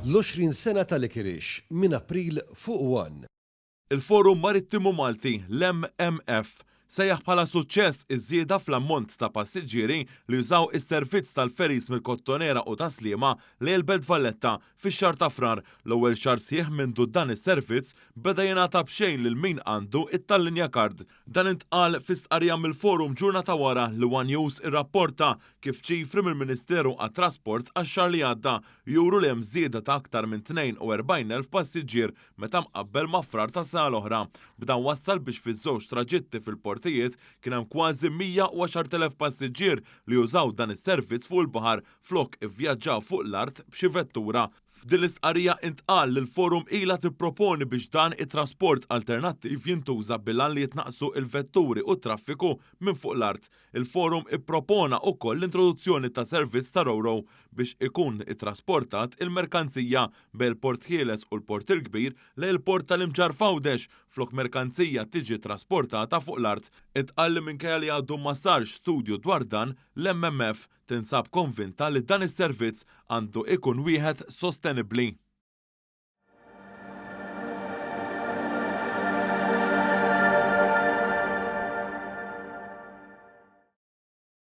L-20 sena ta' Licorice minn April fuq one. Il-Forum Marittimu Malti, l-MMF, sejjaħ bħala suċċess iż-żieda fl-ammont ta' passiġġieri li jużaw is-servizz tal-ferries mill-Kottonera u Tas-Sliema lejn il-Belt Valletta fix-xahar ta' Frar, l-ewwel xahar sħiħ mindu dan is-servizz beda jingħata b'xejn lil min għandu it-Tallinja Card. Dan intqal fi stqarrija mill-Forum ġurnata wara li one News irrapporta kif ċifri mill-Ministeru għat-Trasport għax-xahar li għadda juru li hemm żieda ta' aktar minn 42,000 passiġġier meta mqabbel ma' Frar tas-sena l-oħra. B'dan wassal biex fiż-żewġ traġitti fil-portijiet kien hemm kważi 110,000 passiġġier li użaw dan is-servizz fuq il-baħar flok ivvjaġġaw fuq l-art b'xi vettura. F'din l-istqarrija intqal li l-Forum ilha tipproponi biex dan it-trasport alternattiv jintuża bil-għan li jitnaqqsu l-vetturi u t-traffiku minn fuq l-art. Il-Forum ippropona ukoll l-introduzzjoni ta' servizz ta' ro-ro biex ikun ittrasportat il-merkanzija bejn il-Port Ħieles u l-Port il-Kbir lejn il-Port tal-Imġarr f'Għawdex flok merkanzija tiġi trasportata fuq l-art. Intqal li minkejja li għadu ma sarx studju dwar dan, l-MMF tinsab konvinta li dan is-servizz għandu ikun wieħed sostenibbli.